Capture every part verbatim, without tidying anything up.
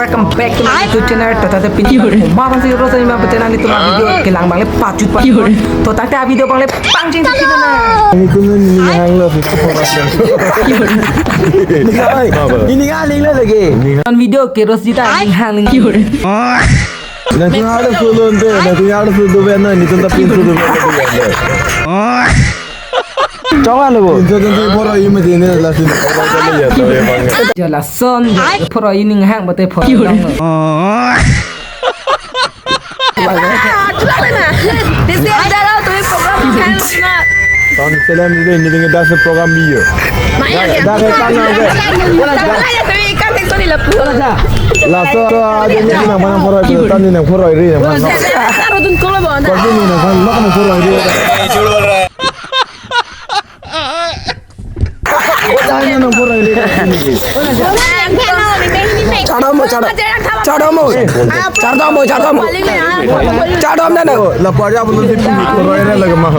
welcome back to my YouTube channel. To tangte pini abang ma abang si ro sa abang pute nanglitum video kelang abang le pachut pa. To tangte video abang le pangcheng si na. Ini tuh ning hang lo, itu pembahasan. Ini hang lo lagi. Non video ke ro sita ning hang ning. Nanti ada sulun tuh, nanti ada sulun tuh benar, ini tuh tapi sulun benar tuh ya. Chong alo bo. Itu tuh poro ini mesti ini lah sini. Jala son, poro ini ning hang bate poro. Chulo na. Desi ada lo tu program kan na. Ton selam dulu, ini dengan dasar program dia. Maya dia. Dah, dah, dah, dah. Wala dah. Maya tu ikan itu ni lepu. Laso aja ini nang mana poro itu, tani nang poro iri nang mana. Taruh dun kalau bawa dah. Kau ni nang mana, mana poro iri. Tani nang poro iri. Chadam mo, chadam. Chadam mo, chadam mo, chadam mo. Chadam na na. La paria belum tipu poro iri lagi mah.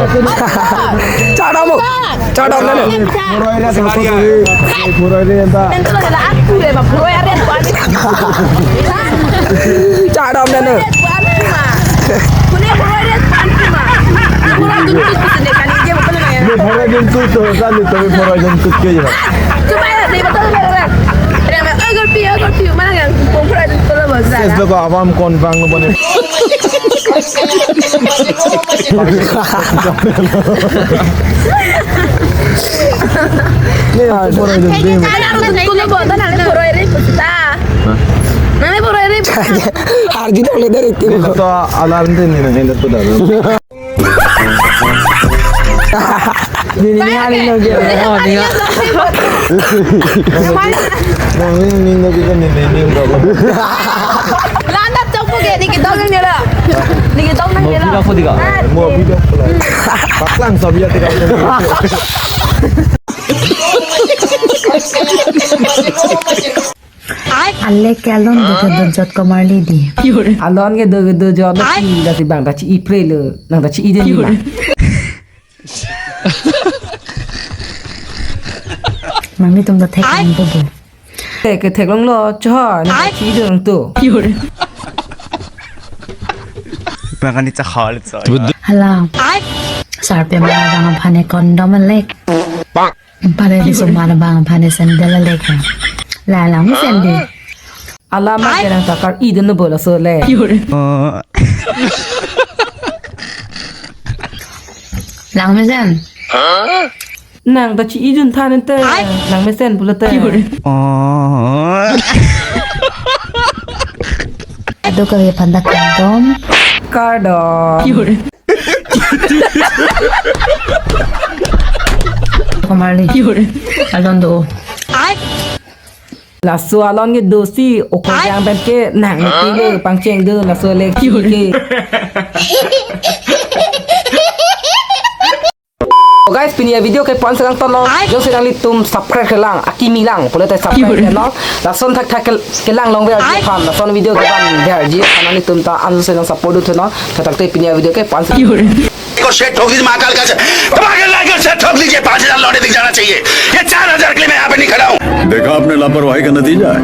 Chadam mo. Chadam na na. Poro iri sama poro iri. Poro iri anta. Chadam na na. Ini poro iri tuh tuh kan itu poro iri tuh ke ya. Coba ya, dia betul betul. Dia bilang, "Eh, golpi, eh, golpi." Mana yang kumpul ada kalau bahasa. Ses lo ko awam kon bang lo bone. Ini poro iri tuh. Ada orang kumpul lo bahasa, nanti poro iri pesta. Nanti poro iri pesta. Harji tak boleh dari tim. Itu alarm tuh ini, ini tuh dah. Ini, ini, ini, ini, ini. Oh, ini. Nang ini, ini, ini, ini, ini, ini. Landat chok po ke, ni kitong nang nila. Ni kitong nang nila. Mau video apa lagi? Paklang sabi ya tiga. Ale ke alon do ke dojot ko marli di. Alon ke do ke dojot lo ti, dasi bang ta chi-i pre lo, nang ta chi-i den ma. Nanglitum ta thek ang do do. Te ke theklong lo, cho, nang ta chi-i den to. Bang kan ni cha khal so. Hala. Sarpi ma bang aphan e condom lek. Pare di sumar bang aphan e sandal lek. La la mu sandal. Alama ke nang ta kar-i den bo laso le. Lang mesen. Nang ta chi-i jun than te. Lang mesen pulo te. Ado kave phan ta kardom. Kardom. Ko marli. Alon do. Laso alon ke dosi, oko jang pen ke nang ke pangcheng do laso le ke. So guys, pini avideo ke pon selang tono. Jongsi nanglitum subscribe kelang, akimi lang, pulote subscribe kelang. Lason thakthak ke kelang long ver ji aphan, lason video ke ban ver ji aphan nanglitum ta ansu selang support do thono. Tangte pini avideo ke pon selang. को शेर ठोक दीजिए महाकाल का शेर, धमाकेदार शेर ठोक दीजिए, पाँच हज़ार लौंडे दिख जाना चाहिए। ये चार हज़ार के लिए मैं यहाँ पे नहीं खड़ा हूँ। देखा आपने लापरवाही का नतीजा है।